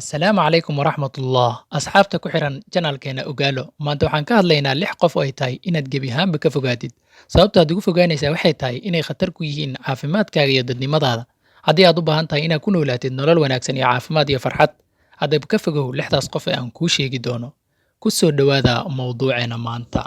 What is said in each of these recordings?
Assalaamu calaykum waraxmatullah. Asxaabta ku xiran channelkeena Ogaalo, maanta waxaan ka hadlaynaa lix qof oo ay tahay inaad gebi ahaanba ka fogaatid. Sababta aad ugu fogaanaysaa waxay tahay inay khatar ku yihiin caafimaadkaaga iyo dadnimadaada. Haddii aad u baahan tahay inaad ku noolaatid nolol wanaagsan iyo caafimaad iyo farxad, haddaba ka fogow lixdaas qof ee aan kuu sheegi doono. Ku soo dhowaada mowduuceena maanta.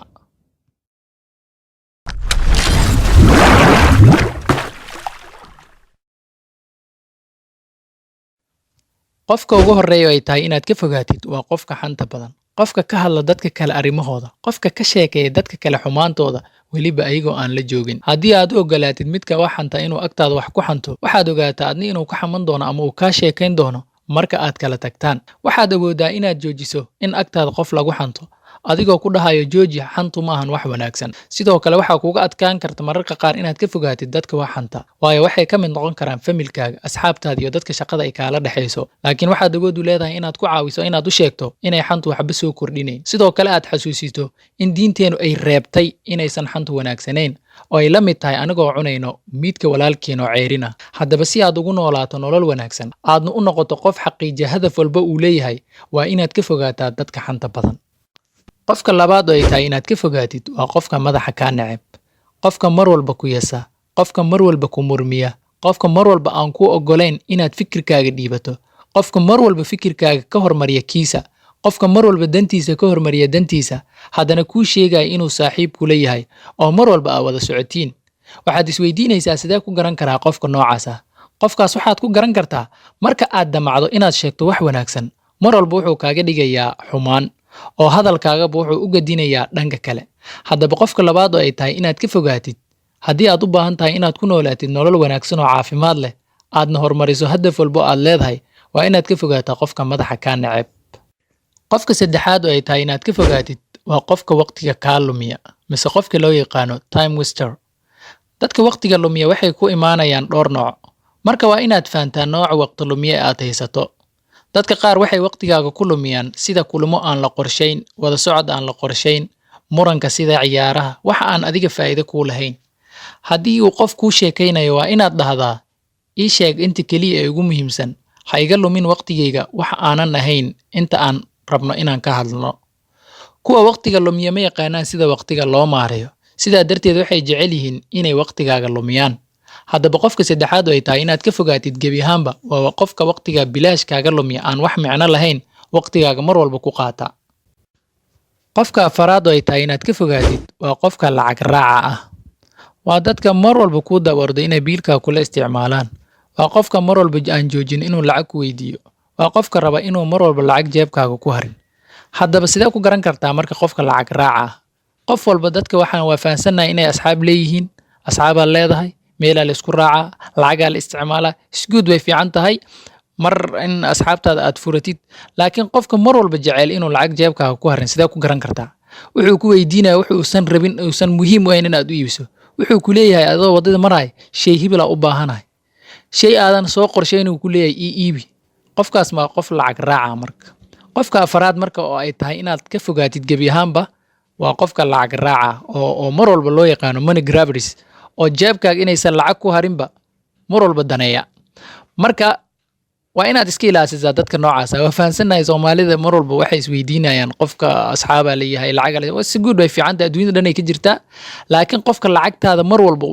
Qofka ugu horreeya oo ay tahay inaad ka fogaatid waa qofka xanta badan. Qofka ka hadla dadka kale arrimahooda, qofka ka sheekeeya dadka kale xumaantooda, weliba ayagoo aan la joogin. Haddii aad u ogolaatid midka wax xanta inuu agtaada wax ku xanto, waxaad ogaataa adna inuu ka xaman doono ama uu kaa sheekayn doono marka aad kala tagtaan. Waxaad awooddaa inaad joojiso in agtaada qof lagu xanto, adigoo ku dhahayo jooji, xantu maahan wax wanaagsan. Sidoo kale waxaa kuga adkaan karta mararka qaar inaad ka fogaatid dadka wax xanta, waayo waxay ka mid noqon karaan familkaaga, asxaabtaada iyo dadka shaqada ay kaala dhexayso. Laakiin waxaad awood u leedahay inaad ku caawiso inaad u sheegto inay xantu waxba soo kordhinayn. Sidoo kale aad xasuusito in diinteennu ay reebtay inaysan xantu wanaagsanayn oo ay la mid tahay anigoo cunayno miidka walaalkeen oo ceyrina. Haddaba si aad ugu noolaato nolol wanaagsan, aadna u noqoto qof xaqiijiya hadaf walba uu leeyahay, waa inaad ka fogaataa dadka xanta badan. Qofka labaad oo ay tahay inaad ka fogaatid waa qofka madaxa kaa neceb, qofka mar walba ku yasa, qofka mar walba ku murmiya, qofka mar walba aan kuu oggolayn inaad fikirkaaga dhiibato, qofka mar walba fikirkaaga ka hormariya kiisa, qofka mar walba dantiisa ka hormariya dantiisa, haddana kuu sheegaya inuu saaxiib kula yahay oo mar walba aad wada socotiin. Waxaad isweydiinaysaa, sidee ku garan karaa qofka noocaas ah? Qofkaas waxaad ku garan kartaa marka aad damacdo inaad sheegto wax wanaagsan, mar walba wuxuu kaaga dhigayaa xumaan oo hadalkaagaba wuxuu u gadinayaa dhanka kale. Haddaba qofka labaad oo ay tahay inaad ka fogaatid, haddii aad u baahan tahay inaad ku noolaatid nolol wanaagsan oo caafimaad leh, aadna horumariso hadaf walbo aad leedahay, waa inaad ka fogaataa qofka madaxa kaa neceb. Qofka saddexaad oo ay tahay inaad ka fogaatid waa qofka waqtiga kaa lumiya, mise qofka loo yaqaano time waster. Dadka waqtiga lumiya waxay ku imaanayaan dhowr nooc. Marka waa inaad fahantaa nooca waqti lumiye ee aad haysato. Dadka qaar waxay waqtigaaga ku lumiyaan sida kulamo aan la qorshayn, wada socod aan la qorshayn, muranka sida ciyaaraha, waxa aan adiga faa'iido kuu lahayn. Haddii uu qof kuu sheekaynayo, waa inaad dhahdaa, ii sheeg inta keliya ee ugu muhiimsan, ha iga lumin waqtigayga wax aanan ahayn inta aan rabno inaan ka hadlno. Kuwa waqtiga lumiya ma yaqaanaan sida waqtiga loo maareeyo. Sidaa darteed waxay jecel yihiin inay waqtigaaga lumiyaan. Haddaba qofka saddexaad oo ay tahay inaad ka fogaatid gebi ahaanba waa qofka waqtiga bilaash kaaga lumiya, aan wax micno lahayn waqtigaaga mar walba ku qaata. Qofka afaraad oo ay tahay inaad ka fogaatid waa qofka lacag raaca ah. Waa dadka mar walba kuu daba orda inay biilkaa kula isticmaalaan. Waa qofka mar walba aan joojin inuu lacag ku weydiiyo. Waa qofka raba inuu mar walba lacag jeebkaaga ku harin. Haddaba sidee ku garan kartaa marka qofka lacag raaca ah? Qof walba dadka waxaan waa fahansannahay inay asxaab leeyihiin, asxaabaad leedahay, meelaa la isku raacaa, lacagaa la isticmaalaa. Isguud way fiican tahay mar in asxaabtaada aad furatid, laakiin qofka mar walba jecel inuu lacag jeebkaaga ku harin, sidee ku garan kartaa? Wuxuu ku weydiinaya wuxuu uusan rabin, uusan muhiim u ahayn inaad u iibiso. Wuxuu ku leeyahay adoo waddada maraya, shay hibilaa u baahanahay, shay aadan soo qorshayn uu ku leeyahay ii iibi. Qofkaas ma qof lacag raaca marka. Qofka afaraad marka oo ay tahay inaad ka fogaatid gebi ahaanba waa qofka lacag raaca oo mar walba loo yaqaano money grabbers, oo jeebkaaga inaysan lacag ku harinba mar walba daneeya. Marka waa inaad iska ilaasisaa dadka noocaas ah. Waa fahansannahay Soomaalida mar walba waxay isweydiinayaan qofka asxaabaa leeyahay, lacag la si guud way fiican tahay, adduunyada dhan ay ka jirtaa. Laakiin qofka lacagtaada mar walba,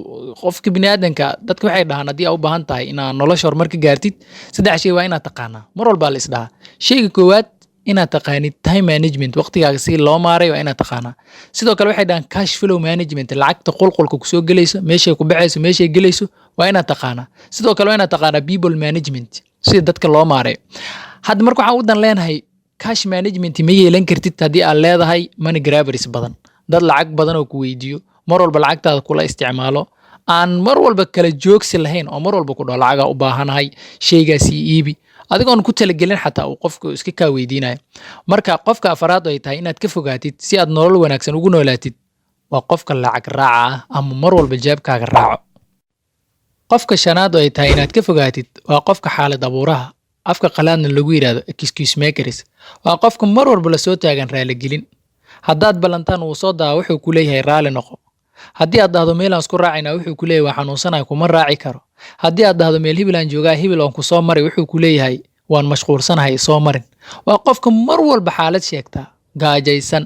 qofka biniaadanka, dadka waxay dhahaan haddii aa u baahan tahay inaad nolosha horumar ka gaartid, saddex shay waa inaad taqaanaa. Mar walbaa la isdhahaa. Shayga koowaad, inaad taqaanid time management, waqtigaaga si loo maaray waa inaad taqaanaa. Sidoo kale waxay dhahaan cash flow management, lacagta qulqulka kusoo gelayso, meeshay ku baxayso, meeshay gelayso waa inaad taqaanaa. Sidoo kale waa inaad taqaanaa people management, sida dadka loo maareeyo. Hadda marka waxaan u dan leenahay, cash management ma yeelan kartid haddii aad leedahay money grabbers badan, dad lacag badan oo ku weydiiyo, mar walba lacagtaada kula isticmaalo, aan mar walba kala joogsi lahayn, oo mar walba ku dhaho lacagaa u baahanahay, shaygaas ii iibi, adigoon ku talagelin xataa uu qofku iska kaa weydiinayo. Marka qofka afaraad oo ay tahay inaad ka fogaatid si aad nolol wanaagsan ugu noolaatid waa qofka lacag raaca ah ama mar walba jeebkaaga raaco. Qofka shanaad oo ay tahay inaad ka fogaatid waa qofka xaalad abuuraha, afka qalaadna lagu yidhaahdo excuse makers. Waa qofka mar walba lasoo taagan raaligelin. Haddaad ballantaan wuu soo daa, wuxuu ku leeyahay raali noqo. Haddii aad dhahdo meelaan isku raacayna, wuxuu ku leeyahay waa xanuunsanahay, kuma raaci karo. Haddii aad dhahdo meel hibil aan joogaa, hibil aan ku soo maray, wuxuu ku leeyahay "Waan mashquulsanahay, soo marin." Waa qofka mar walba xaalad sheegtaa, gaajaysan,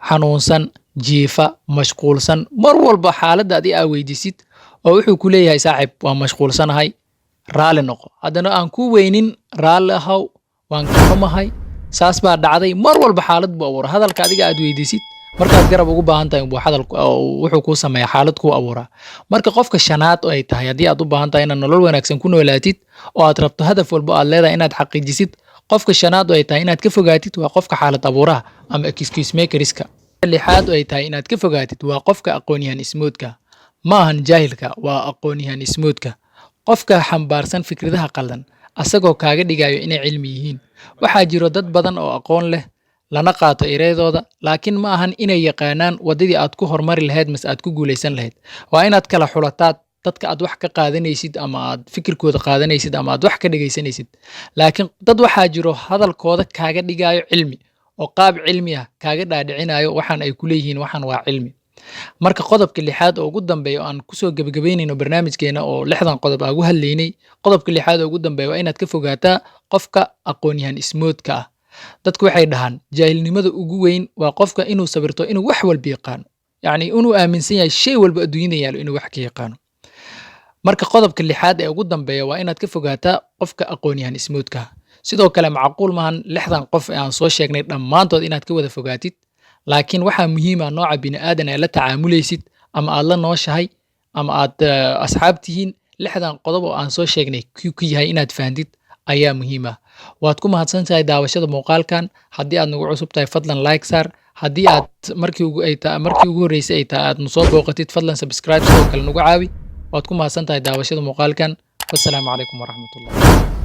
xanuunsan, jiifa, mashquulsan. Mar walba xaaladda adi aa weydiisid oo wuxuu ku leeyahay, "Saaxib, waan mashquulsanahay, raalli noqo." Haddana aan ku weynin, "Raalli ahaw, waan ka xumahay, saas baa dhacday." Mar walba xaalad buu abuura. Hadalka adiga aad weydiisid markaad garab ugu baahan tahay buu hadal wuxuu kuu sameeyaa, xaalad kuu abuuraa. Marka qofka shanaad oo ay tahay, haddii aad u baahan tahay inaad nolol wanaagsan ku noolaatid oo aad rabto hadaf walba aad leedahay inaad xaqiijisid, qofka shanaad oo ay tahay inaad ka fogaatid waa qofka xaalad abuuraha ama excuse makerska. Lixaad oo ay tahay inaad ka fogaatid waa qofka aqoonyahan ismoodka. Ma ahan jaahilka, waa aqoonyahan ismoodka, qofka xambaarsan fikradaha qaldan asagoo kaaga dhigayo inay cilmi yihiin. Waxaa jiro dad badan oo aqoon leh, lana qaato ereyadooda, laakiin ma ahan inay yaqaanaan waddadii aad ku horumari lahayd mase aad ku guulaysan lahayd. Waa inaad kala xulataad dadka aad wax ka qaadanaysid ama aad fikirkooda qaadanaysid ama aad wax ka dhegaysanaysid. Laakiin dad waxaa jiro hadalkooda kaaga dhigayo cilmi oo qaab cilmi ah kaaga dhaadhicinayo waxaan ay ku leeyihiin waxaan waa cilmi. Marka qodobka lixaad oo ugu dambeeya oo aan kusoo gebagabeynayno barnaamijkeena oo 60 qodob aan ugu hadlaynay, qodobka lixaad oo ugu dambeeya waa inaad ka fogaataa qofka aqoonyahan ismoodka ah. Dadku waxay dhahaan jaahilnimada ugu weyn waa qofka inuu sawirto inuu wax walba yaqaano, yacni inuu aaminsan yahay shay walba adduunyada yaalo inuu wax ka yaqaano. Marka qodobka lixaad ee ugu dambeeya waa inaad ka fogaataa qofka aqoonyahan ismoodka. Sidoo kale macquul maahan 60 qof ee aan soo sheegnay dhammaantood inaad ka wada fogaatid, laakiin waxaa muhiim ah nooca bini aadan ee la tacaamulaysid ama aad la nooshahay ama aad asxaab tihiin, 60 qodob oo aan soo sheegnay kii ku yahay inaad fahantid ayaa muhiim ah. Waad ku mahadsan tahay daawashada muuqaalkan. Haddii aad nagu cusub tahay, fadlan like saar. Haddii aad markii ugu horreysay ay tahay aad nusoo booqatid, fadlan subscribe sidoo kale nagu caawi. Waad ku mahadsan tahay daawashada muuqaalkan. Wassalaamu calaykum waraxmatullah.